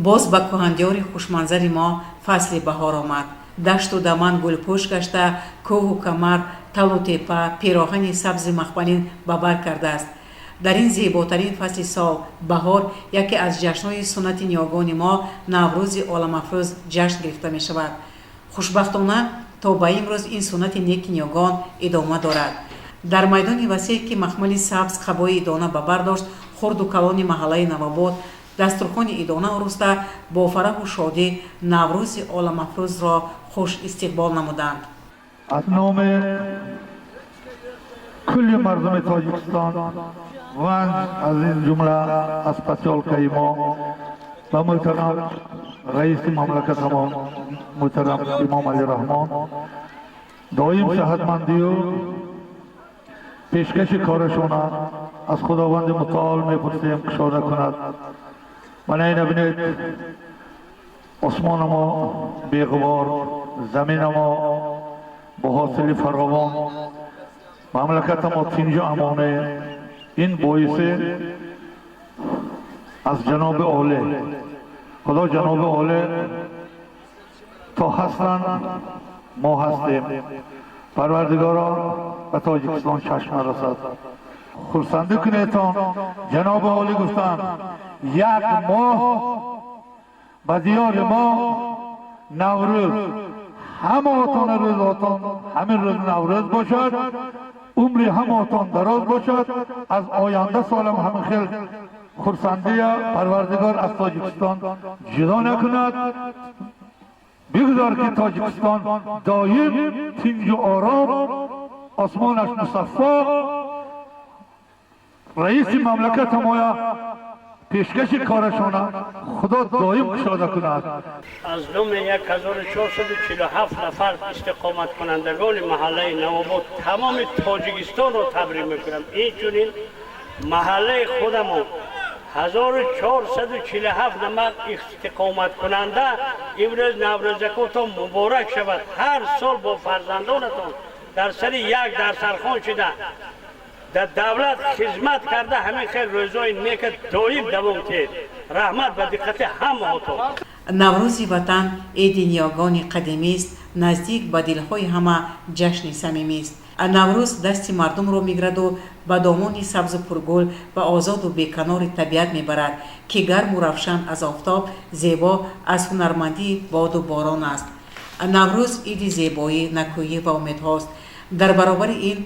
Боз ба кӯҳандиёри хушманзари мо фасли баҳор омад. Дашту даман гулпӯш гашта, кӯҳу камар, талу тепа пироҳани сабзи махмалин ба бар кардааст. Дар ин зеботарин фасли сол, баҳор, яке аз ҷашнҳои суннати ниёгони мо, Наврӯзи оламафрӯз ҷашн гирифта мешавад. Хушбахтона, то ба имрӯз ин суннати неки ниёгон идома дорад. Дар майдони васеъ, ки махмали сабз қабои идона ба бар дошт, хурду калони маҳаллаи Навобод дастурхони идона ороста, бо фараҳу шодӣ Наврӯзи оламафрӯзро хуш истиқбол намуданд. Аз номи кулли мардуми Тоҷикистон ва аз ин ҷумла аз посёлкаи мо ба муҳтарам раиси мамлакатамон, муҳтарам Имом Али Раҳмон, доим сиҳатмандию пешкаши корашона аз Худованди Мутаол мепурсем, кушода кунад. Мана ина бинед, осмонамо беғубор, заминамо бо ҳосили фаровон, мамлакатамо тинҷу амоне. Ин боисе аз ҷаноби олӣ. Худо ҷаноби олӣ то ҳастанд, мо ҳастем. Парвардигоро, ба Тоҷикистон чашм нарасад, хурсандӣ кунедтон. Ҷаноби олӣ гуфтанд, як моҳ ба диёри мо Наврӯз, ҳамаотон рӯзотон ҳамин рӯз Наврӯз бошад, умри ҳамаотон дароз бошад. Аз оянда солам ҳамин хел хурсандия Парвардигор аз Тоҷикистон ҷудо накунад. Бигузор, ки Тоҷикистон доим тинҷу ором, осмонаш мусаффо, раиси мамлакатамоя пешкаши корашона Худо доим кушода кунад. Аз номи 1447 нафар истиқоматкунандагони маҳаллаи Навобод тамоми Тоҷикистонро табрик мекунам. Инчунин маҳаллаи худамон 1447 нафар истиқоматкунанда, имрӯз Наврӯзакотон муборак шавад. Ҳар сол бо фарзандонатон дар сари як дастархон шуда, дар давлат хизмат карда, ҳамин хел рӯзҳои нека доим давом тиҳед. Раҳмат ба диққати ҳамаотон. Наврӯзи ватан иди ниёгони қадимист, наздик ба дилҳои ҳама ҷашни самимист. Наврӯз дасти мардумро мегираду ба домони сабзу пургул ва озоду беканори табиат мебарад, ки гарму равшан аз офтоб, зебо аз ҳунармандии боду борон аст. Наврӯз иди зебоӣ, накӯӣ ва умедҳост. Дар баробари ин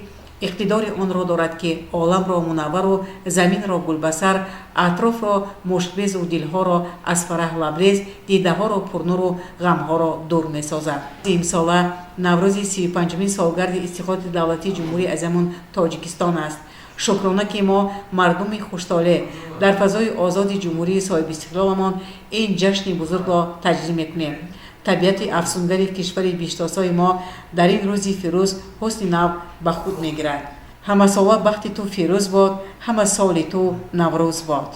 иқтидори онро дорад, ки оламро мунаввару заминро гулбасар, атрофро мушкбезу дилҳоро аз фараҳ лабрез, дидаҳоро пурнуру ғамҳоро дур месозад. Имсола Наврӯзи 35-умин солгарди истиқлолияти давлатии Ҷумҳурии азамон Тоҷикистон аст. Шукрона, ки мо, мардуми хуштолеъ, дар фазои озоди ҷумҳурии соҳибистиқлоламон ин ҷашни бузургро таҷлил мекунем. Табиати афсунгари кишвари биҳиштосои мо дар ин рӯзи фирӯз ҳусни нав ба худ мегирад. Ҳамасола бахти ту фирӯз бод, ҳама соли ту Наврӯз бод.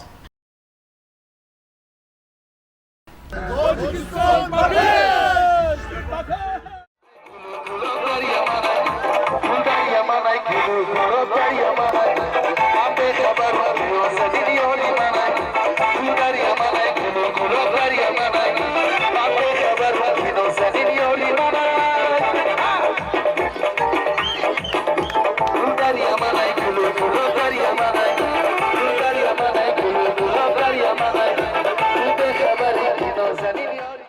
Тоҷикистон ба пеш!